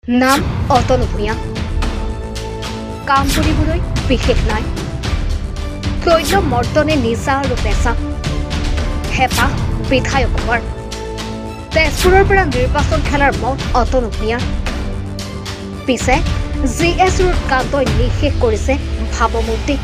নাম অতনু ভূঞা। কাম বুলিবলৈ বিশেষ নাই। তৈল মৰ্দনে নিচা আৰু পেচা, হেঁপাহ বিধায়ক হোৱাৰ। তেজপুৰৰ পৰা নিৰ্বাচন খেলাৰ মত অতনু ভূঞাৰ। পিছে জি এছ ৰোড কাণ্ডই নিঃশেষ কৰিছে ভাৱমূৰ্তি।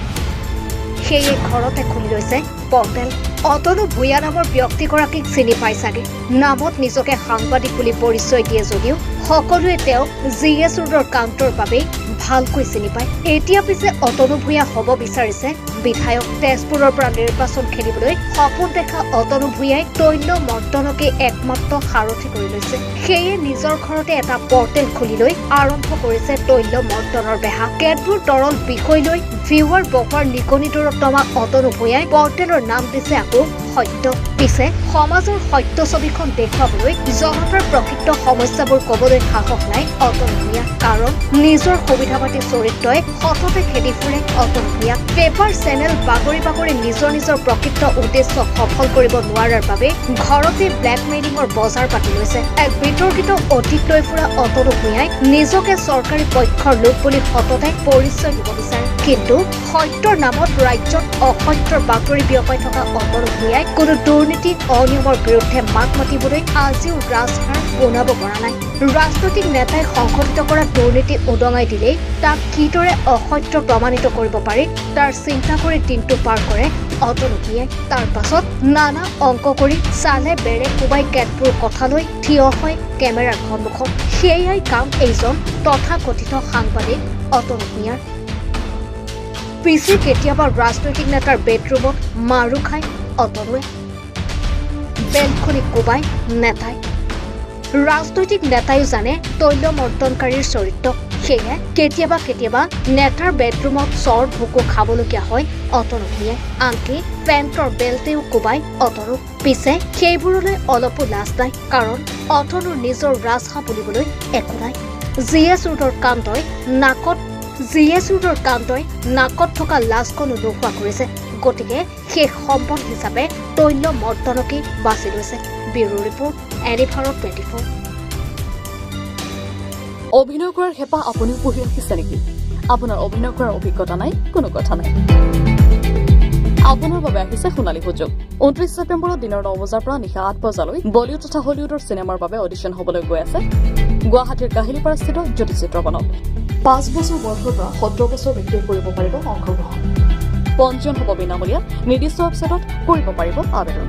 সেয়ে ঘৰতে খুলি লৈছে পৰ্টেল। অতনু ভূঞা নামৰ ব্যক্তিগৰাকীক চিনি পাই চাগে। নামত নিজকে সাংবাদিক বুলি পৰিচয় দিয়ে যদিও সকলোৱে তেওঁক জি এছ ৰোডৰ কাণ্ডৰ বাবেই ভালকৈ চিনি পায়। এতিয়া পিছে অতনু ভূঞা হ'ব বিচাৰিছে বিধায়ক। তেজপুৰৰ পৰা নিৰ্বাচন খেলিবলৈ সপোন দেখা অতনু ভূঞাই তৈল মৰ্দনকে একমাত্ৰ সাৰথি কৰি লৈছে। সেয়ে নিজৰ ঘৰতে এটা পৰ্টেল খুলি লৈ আৰম্ভ কৰিছে তৈল মৰ্দনৰ বেহা। কেতবোৰ তৰল বিষয় লৈ ভিউৱাৰ বহোৱাৰ নিগনি দূৰত নমা অতনু ভূঞাই পৰ্টেলৰ নাম দিছে আকৌ সত্য। পিছে সমাজৰ সত্য ছবিখন দেখুৱাবলৈ, জনতাৰ প্ৰকৃত সমস্যাবোৰ কবলৈ সাহস নাই অতনু ভূঞা। কাৰণ নিজৰ সুবিধাবাদী চৰিত্ৰই সততে খেদি ফুৰে অতনু ভূঞাক। পেপাৰ চেনেল বাগৰি বাগৰি নিজৰ নিজৰ প্ৰকৃত উদ্দেশ্য সফল কৰিব নোৱাৰাৰ বাবে ঘৰতে ব্লেকমেইলিঙৰ বজাৰ পাতি লৈছে। এক বিতৰ্কিত অতীত লৈ ফুৰা অতনু ভূঞাই নিজকে চৰকাৰী পক্ষৰ লোক বুলি সততে পৰিচয় দিব বিচাৰে। কিন্তু সত্যৰ নামত ৰাজ্যত অসত্যৰ বাতৰি বিয়পাই থকা অতনু ভূঞাই কোনো দুৰ্নীতি অনিয়মৰ বিৰুদ্ধে মাত মাতিবলৈ আজিও ৰাজহাড় পোনাব পৰা নাই। ৰাজনৈতিক নেতাই সংঘটিত কৰা দুৰ্নীতি উদঙাই দিলেই তাক কিদৰে অসত্য প্ৰমাণিত কৰিব পাৰি, তাৰ চিন্তা কৰি দিনটো পাৰ কৰে অতনু ভূঞাই। তাৰ পাছত নানা অংক কৰি চালে বেৰে কোবাই কেতবোৰ কথালৈ থিয় হয় কেমেৰাৰ সন্মুখত। সেয়াই কাম এইজন তথাকথিত সাংবাদিক অতনু ভূঞাৰ। পিছে কেতিয়াবা ৰাজনৈতিক নেতাৰ বেডৰুমত মাৰো খায় অতনুৱে, বেলখনি কোবাই নেতাই। ৰাজনৈতিক নেতাইও জানে তৈল মৰ্দনকাৰীৰ চৰিত্ৰ। সেয়ে কেতিয়াবা কেতিয়াবা নেতাৰ বেডৰুমত চৰ ভোকো খাবলগীয়া হয় অতনু ভূঞাই। আনকি পেণ্টৰ বেল্টেও কোবাই অতনুক। পিছে সেইবোৰলৈ অলপো লাজ নাই, কাৰণ অতনুৰ নিজৰ ৰাজহাঁহ বুলিবলৈ একো নাই। জি এছ ৰোডৰ কাণ্ডই নাকত থকা লাজকণো নোহোৱা কৰিছে। গতিকে শেষ সম্বল হিচাপে তৈল মৰ্দনকেই বাছি লৈছে। Bureau report, any Bharat 24। অভিনয় কৰাৰ হেঁপাহ আপুনিও পুহি ৰাখিছে নেকি? আপোনাৰ অভিনয় কৰাৰ অভিজ্ঞতা নাই? কোনো কথা নাই, আপোনাৰ বাবে আহিছে সোণালী সুযোগ। 29 ছেপ্টেম্বৰত দিনৰ 9 বজাৰ পৰা নিশা 8 বজালৈ বলিউড তথা হলিউডৰ চিনেমাৰ বাবে অডিশ্যন হ'বলৈ গৈ আছে গুৱাহাটীৰ কাহিলীপাৰাস্থিত জ্যোতি চিত্ৰবনত। 5 বছৰ বয়সৰ পৰা 70 বছৰ ব্যক্তিয়ে কৰিব পাৰিব অংশগ্ৰহণ। পঞ্জীয়ন হ'ব বিনামূলীয়া। নিৰ্দিষ্ট ৱেবছাইটত কৰিব পাৰিব আবেদন।